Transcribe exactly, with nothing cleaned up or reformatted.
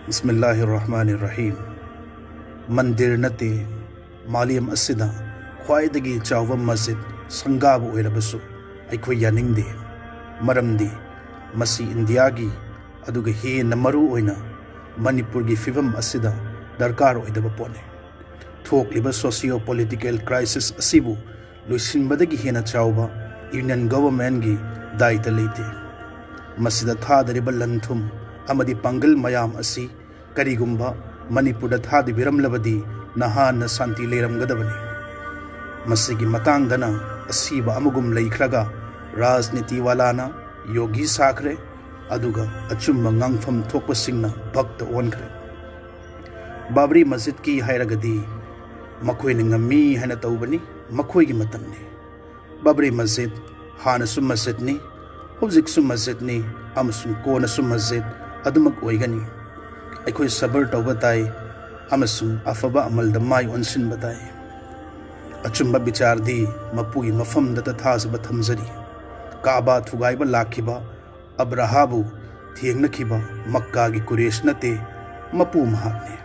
ꯕꯤꯁꯃꯤꯜꯂꯥꯍꯤꯔ ꯔꯍꯃꯥꯅꯤꯔ ꯔꯍꯤꯝ꯫ ꯃꯟꯗꯤꯔ ꯅꯠꯇꯦ, ꯃꯥꯂꯦꯝ ꯑꯁꯤꯗ ꯈ꯭ꯋꯥꯏꯗꯒꯤ ꯆꯥꯎꯕ ꯃꯁꯖꯤꯗ ꯁꯪꯒꯥꯕ ꯑꯣꯏꯔꯕꯁꯨ ꯑꯩꯈꯣꯏ ꯌꯥꯅꯤꯡꯗꯦ꯫ ꯃꯔꯝꯗꯤ ꯃꯁꯤ ꯏꯟꯗꯤꯌꯥꯒꯤ, ꯑꯗꯨꯒ ꯍꯦꯟꯅ ꯃꯔꯨ ꯑꯣꯏꯅ ꯃꯅꯤꯄꯨꯔꯒꯤ ꯐꯤꯕꯝ ꯑꯁꯤꯗ ꯗꯔꯀꯥꯔ ꯑꯣꯏꯗꯕ ꯄꯣꯠꯅꯤ꯫ ꯊꯣꯛꯂꯤꯕ socio political crisis ꯑꯁꯤꯕꯨ ꯂꯣꯏꯁꯤꯟꯕꯗꯒꯤ ꯍꯦꯟꯅ ꯆꯥꯎꯕ ꯌꯨꯅꯤꯌꯟ ꯒꯣꯚꯔꯟꯃꯦꯟꯠꯀꯤ ꯗꯥꯏꯇ ꯂꯩꯇꯦ꯫ ꯃꯁꯤꯗ ꯊꯥꯗꯔꯤꯕ ꯂꯟ ꯊꯨꯝ ꯑꯃꯗꯤ ꯄꯥꯡꯒꯜ ꯃꯌꯥꯝ ꯑꯁꯤ ꯀꯔꯤꯒꯨꯝꯕ ꯃꯅꯤꯄꯨꯔꯗ ꯊꯥꯗꯕꯤꯔꯝꯂꯕꯗꯤ ꯅꯍꯥꯟꯅ ꯁꯥꯟꯇꯤ ꯂꯩꯔꯝꯒꯗꯕꯅꯤ꯫ ꯃꯁꯤꯒꯤ ꯃꯇꯥꯡꯗꯅ ꯑꯁꯤꯕ ꯑꯃꯒꯨꯝ ꯂꯩꯈ꯭ꯔꯒ ꯔꯥꯖꯅꯤꯇꯤ ꯋꯥꯂꯥꯅ ꯌꯣꯒꯤ ꯁꯥꯈ꯭ꯔꯦ, ꯑꯗꯨꯒ ꯑꯆꯨꯝꯕ ꯉꯥꯡꯐꯝ ꯊꯣꯛꯄꯁꯤꯡꯅ ꯚꯛꯇ ꯑꯣꯟꯈ꯭ꯔꯦ꯫ ꯕꯥꯕ꯭ꯔꯤ ꯃꯁꯖꯤꯗꯀꯤ ꯍꯥꯏꯔꯒꯗꯤ ꯃꯈꯣꯏꯅ ꯉꯝꯃꯤ ꯍꯥꯏꯅ ꯇꯧꯕꯅꯤ, ꯃꯈꯣꯏꯒꯤ ꯃꯇꯝꯅꯤ꯫ ꯕꯥꯕ꯭ꯔꯤ ꯃꯁꯖꯤꯗ ꯍꯥꯟꯅꯁꯨ ꯃꯁꯖꯤꯗꯅꯤ, ꯍꯧꯖꯤꯛꯁꯨ ꯃꯁꯖꯤꯗꯅꯤ, ꯑꯃꯁꯨꯡ ꯀꯣꯟꯅꯁꯨ ꯃꯁꯖꯤꯗ ꯑꯗꯨꯃꯛ ꯑꯣꯏꯒꯅꯤ꯫ ꯑꯩꯈꯣꯏ ꯁꯕꯔ ꯇꯧꯕ ꯇꯥꯏ ꯑꯃꯁꯨꯡ ꯑꯐꯕ ꯑꯃꯜꯗ ꯃꯥꯏ ꯑꯣꯟꯁꯤꯟꯕ ꯇꯥꯏ꯫ ꯑꯆꯨꯝꯕ ꯕꯤꯆꯥꯔꯗꯤ ꯃꯄꯨꯒꯤ ꯃꯐꯝꯗꯇ ꯊꯥꯖꯕ ꯊꯝꯖꯔꯤ꯫ ꯀꯥꯕꯥ ꯊꯨꯒꯥꯏꯕ ꯂꯥꯛꯈꯤꯕ ꯑꯕ꯭ꯔꯥꯍꯥꯕꯨ ꯊꯦꯡꯅꯈꯤꯕ ꯃꯛꯀꯥꯒꯤ ꯀꯨꯔꯦꯁ ꯅꯠꯇꯦ, ꯃꯄꯨ ꯃꯍꯥꯛꯅꯤ꯫